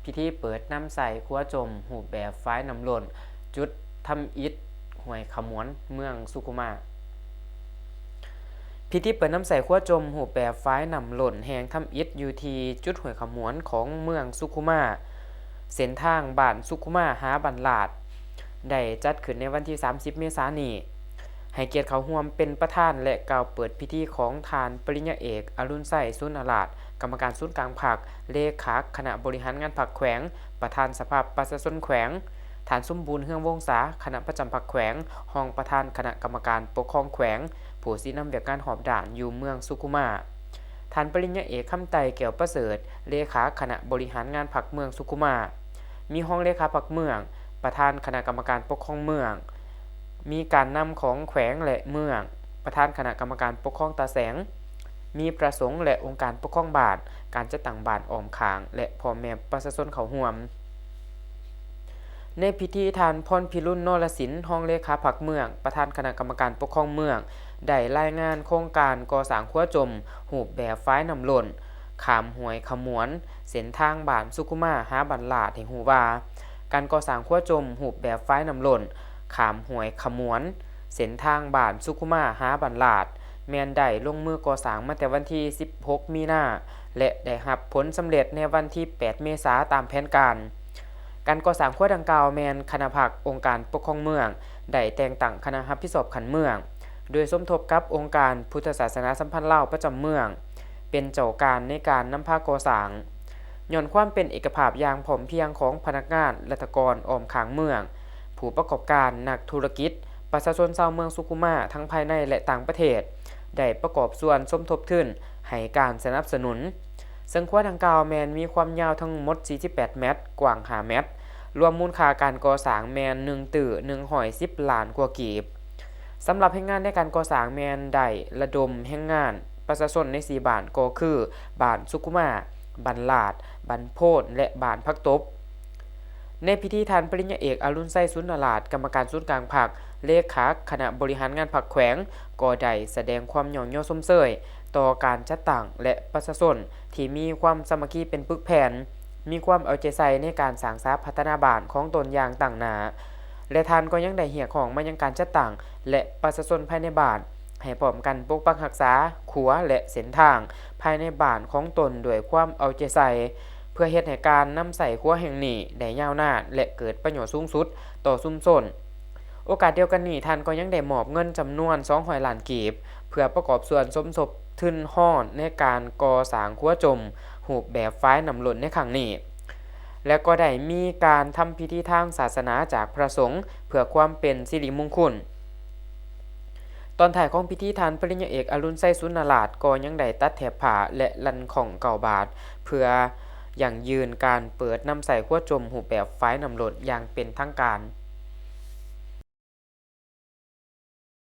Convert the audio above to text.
ພິທີເປີດນຳໃຊ້ຂົວຈົ່ມຮູບແບບຝາຍນ້ຳລົ້ນ ຈຸດທຳອິດຫ້ວຍຂະໝວນ ເມືອງສຸຂຸມາ. ພິທີເປີດນຳໃຊ້ຂົວຈົ່ມຮູບແບບຝາຍນ້ຳລົ້ນແຫ່ງທຳອິດ ຢູ່ທີ່ຈຸດຫ້ວຍຂະໝວນຂອງເມືອງສຸຂຸມາ, ເສັ້ນທາງບ້ານສຸຂຸມາຫາບ້ານລາດ ໄດ້ຈັດຂຶ້ນໃນວັນທີສາມສິບ ເມສານີ້. ໃຫ້ກຽດເຂົ້າຮ່ວມເປັນປະທານ ແລະ ກ່າວເປີດພິທີຂອງທ່ານ ປະລິນຍາເອກ ອະລຸນໄຊ ສູນນະລາດ ກຳມະການສູນກາງພັກ, ເລຂາຄະນະບໍລິຫານງານພັກແຂວງ, ປະທານສະພາປະຊາຊົນແຂວງ, ທ່ານ ສົມບູນ ເຮືອງວົງສາ ຄະນະປະຈຳພັກແຂວງ, ຮອງປະທານຄະນະກຳມະການປົກຄອງແຂວງ, ຜູ້ຊີ້ນຳວຽກງານຮອບດ້ານຢູ່ເມືອງສຸຂຸມາ, ທ່ານ ປະລິນຍາເອກ ຄຳໄຕ ແກ້ວປະເສີດ ເລຂາຄະນະບໍລິຫານງານພັກເມືອງສຸຂຸມາ, ມີຮອງເລຂາພັກເມືອງ, ປະທານຄະນະກຳມະການປົກຄອງເມືອງ, ມີການນຳຂອງແຂວງ ແລະ ເມືອງ, ປະທານຄະນະກຳມະການປົກຄອງຕາແສງ, ມີພະສົງ ແລະ ອົງການປົກຄອງບ້ານ, ການຈັດຕັ້ງບ້ານອ້ອມຂ້າງ ແລະ ພໍ່ແມ່ປະຊາຊົນເຂົ້າຮ່ວມ. ໃນພິທີ ທ່ານ ພອນພິລຸນ ນໍລະສິນ ຮອງເລຂາພັກເມືອງ, ປະທານຄະນະກຳມະການປົກຄອງເມືອງ ໄດ້ລາຍງານໂຄງການກໍ່ສ້າງຂົວຈົ່ມຮູບແບບຝາຍນ້ຳລົ້ນ ຂ້າມຫ້ວຍຂະໝວນ ເສັ້ນທາງບ້ານສຸຂຸມາຫາບ້ານລາດ ໃຫ້ຮູ້ວ່າ ການກໍ່ສ້າງຂົວຈົ່ມຮູບແບບຝາຍນ້ຳລົ້ນ ຂ້າມຫ້ວຍຂະໝວນ ເສັ້ນທາງບ້ານສຸຂຸມາຫາບ້ານລາດ ແມ່ນໄດ້ລົງມືກໍ່ສ້າງມາແຕ່ວັນທີສິບຫົກ ມີນາ ແລະ ໄດ້ຮັບຜົນສຳເລັດໃນວັນທີແປດ ເມສາ ຕາມແຜນການ. ການກໍ່ສ້າງຂົວດັ່ງກ່າວແມ່ນຄະນະພັກອົງການປົກຄອງເມືອງ ໄດ້ແຕ່ງຕັ້ງຄະນະຮັບຜິດຊອບຂັ້ນເມືອງ ໂດຍສົມທົບກັບອົງການພຸດທະສາສະໜາສຳພັນລາວປະຈຳເມືອງ ເປັນເຈົ້າການໃນການນຳພາກໍ່ສ້າງ. ຍ້ອນຄວາມເປັນເອກະພາບຢ່າງພ້ອມພຽງຂອງພະນັກງານ, ລັດຖະກອນອ້ອມຂ້າງເມືອງ, ຜູ້ປະກອບການ, ນັກທຸລະກິດ, ປະຊາຊົນຊາວເມືອງສຸຂຸມາ ທັງພາຍໃນ ແລະ ຕ່າງປະເທດ ໄດ້ປະກອບສ່ວນສົມທົບທຶນໃຫ້ການສະໜັບສະໜູນ. ເຊິ່ງຂົວດັ່ງກ່າວແມ່ນມີຄວາມຍາວທັງໝົດສີ່ສິບແປດແມັດ, ກວ້າງຫ້າແມັດ, ລວມມູນຄ່າການກໍ່ສ້າງແມ່ນໜຶ່ງຕື້ໜຶ່ງຮ້ອຍສິບລ້ານກວ່າກີບ. ສຳລັບແຮງງານໃນການກໍ່ສ້າງແມ່ນໄດ້ລະດົມແຮງງານປະຊາຊົນໃນສີ່ບ້ານ ກໍຄື ບ້ານສຸຂຸມາ, ບ້ານລາດ, ບ້ານໂພນ ແລະ ບ້ານຜັກຕົບ. ໃນພິທີ ທ່ານ ປະລິນຍາເອກ ອະລຸນໄຊ ສູນນະລາດ ກຳມະການສູນກາງພັກ, ເລຂາຄະນະບໍລິຫານງານພັກແຂວງ ກໍໄດ້ສະແດງຄວາມຍ້ອງຍໍຊົມເຊີຍຕໍ່ການຈັດຕັ້ງ ແລະ ປະຊາຊົນທີ່ມີຄວາມສາມັກຄີເປັນປຶກແຜ່ນ, ມີຄວາມເອົາໃຈໃສ່ໃນການສ້າງສາພັດທະນາບ້ານຂອງຕົນຢ່າງຕັ້ງໜ້າ ແລະ ທ່ານກໍຍັງໄດ້ຮຽກຮ້ອງມາຍັງການຈັດຕັ້ງ ແລະ ປະຊາຊົນພາຍໃນບ້ານ ໃຫ້ພ້ອມກັນປົກປັກຮັກສາຂົວ ແລະ ເສັ້ນທາງພາຍໃນບ້ານຂອງຕົນດ້ວຍຄວາມເອົາໃຈໃສ່ ເພື່ອເຮັດໃຫ້ການນຳໃຊ້ຂົວແຫ່ງນີ້ໄດ້ຍາວນານ ແລະ ເກີດປະໂຫຍດສູງສຸດຕໍ່ຊຸມຊົນ. ໂອກາດດຽວກັນນີ້, ທ່ານກໍຍັງໄດ້ມອບເງິນຈຳນວນສອງຮ້ອຍລ້ານກີບ ເພື່ອປະກອບສ່ວນສົມທົບທຶນຮອນໃນການກໍ່ສ້າງຂົວຈົ່ມຮູບແບບຝາຍນ້ຳລົ້ນໃນຄັ້ງນີ້ ແລະ ກໍໄດ້ມີການທຳພິທີທາງສາສະໜາຈາກພະສົງ ເພື່ອຄວາມເປັນສິລິມຸງຄຸນ. ຕອນທ້າຍຂອງພິທີ, ທ່ານ ປະລິນຍາເອກ ອະລຸນໄຊ ສູນນະລາດ ກໍຍັງໄດ້ຕັດແຖບຜ້າ ແລະ ລັ່ນຄ້ອງເກົ້າບາດ ເພື່ອຢັ້ງຢືນການເປີດນຳໃຊ້ຂົວຈົ່ມຮູບແບບຝາຍນ້ຳລົ້ນຢ່າງເປັນທາງການ.